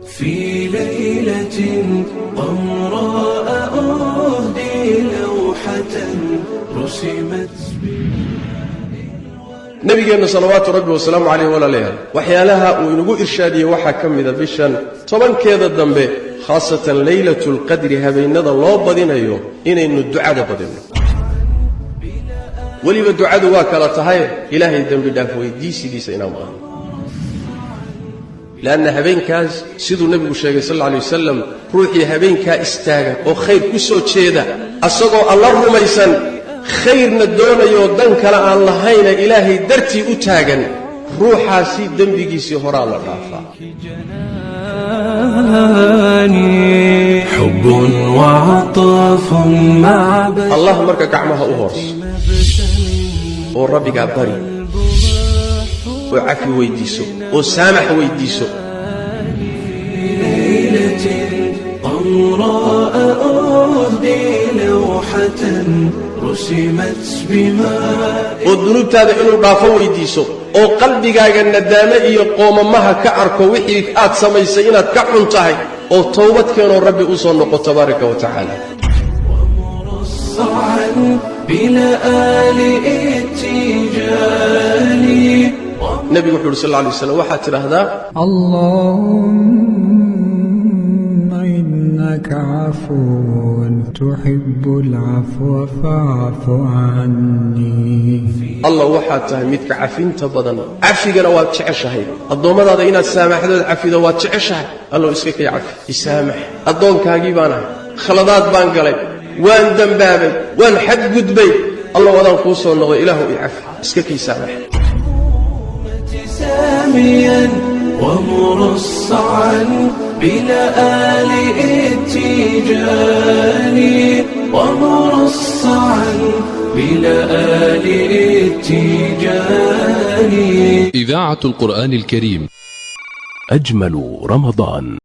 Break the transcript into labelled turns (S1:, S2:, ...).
S1: في ليلة قمراء أهدي لوحة رسمت.
S2: Nabigeenna salawaatu rabbi wasalaamu caleyh, walaalayaal, waxyaalaha uu inagu irshaadiyey waxaa ka mida bishan 10-keeda dambe, khaasatan Leylatulqadri, habeennada loo badinayo inaynu ducada badinno. Weliba ducadu waa kala tahay. Ilaahay dembi dhaaf weydiisigiisa inaan badino, leanna habeenkaas, siduu nebigu sheegay sal alla alay wasalam, ruuxii habeenkaa istaaga oo khayr ku soo jeeda, asagoo Alla rumaysan, khayrna doonayoo dan kale aan lahayna, Ilaahay dartii u taagan, ruuxaasi dembigiisii horaa la dhaafaa.
S1: جناني حب وعطف مع
S2: Allah marka gacmaha u hoorso oo Rabbigaa bari oo cafi weyddiiso oo saamax weyddiiso.
S1: ليلة قمراء أهدي لوحة رسمت بماء
S2: Oo dunuubtaada inuu dhaafo weyddiiso, oo qalbigaaga nadaame iyo qoomamaha ka arko wixii aad samaysay inaad ka xun tahay, oo towbad keenoo Rabbi u soo noqo tabaaraka wa tacaala.
S1: ومرصعا بلآلئ التيجان.
S2: Nebigu wuxu uhi sal alla alay waslam, waxaad tidhaahdaa:
S3: اللهم إنك عفو تحب العفو فاعف عني.
S2: Allah, waxaad tahay midka cafinta badan, cafigana waad jeceshahay. Addoommadaada inaad saamaxdood cafido waad jeceshahay. Allow, iska kay cafi, isaamax, addoonkaagii baan ahay, khaladaad baan galay, waan dembaabay, waan xadgudbay. Allow, adaan kuu soo noqday, Ilaahu i cafi, iska kay saamax.
S1: ساميا ومرصعا بلآلئ التيجان، ومرصعا بلآلئ التيجان.
S4: إذاعة القرآن الكريم.
S5: أجمل رمضان.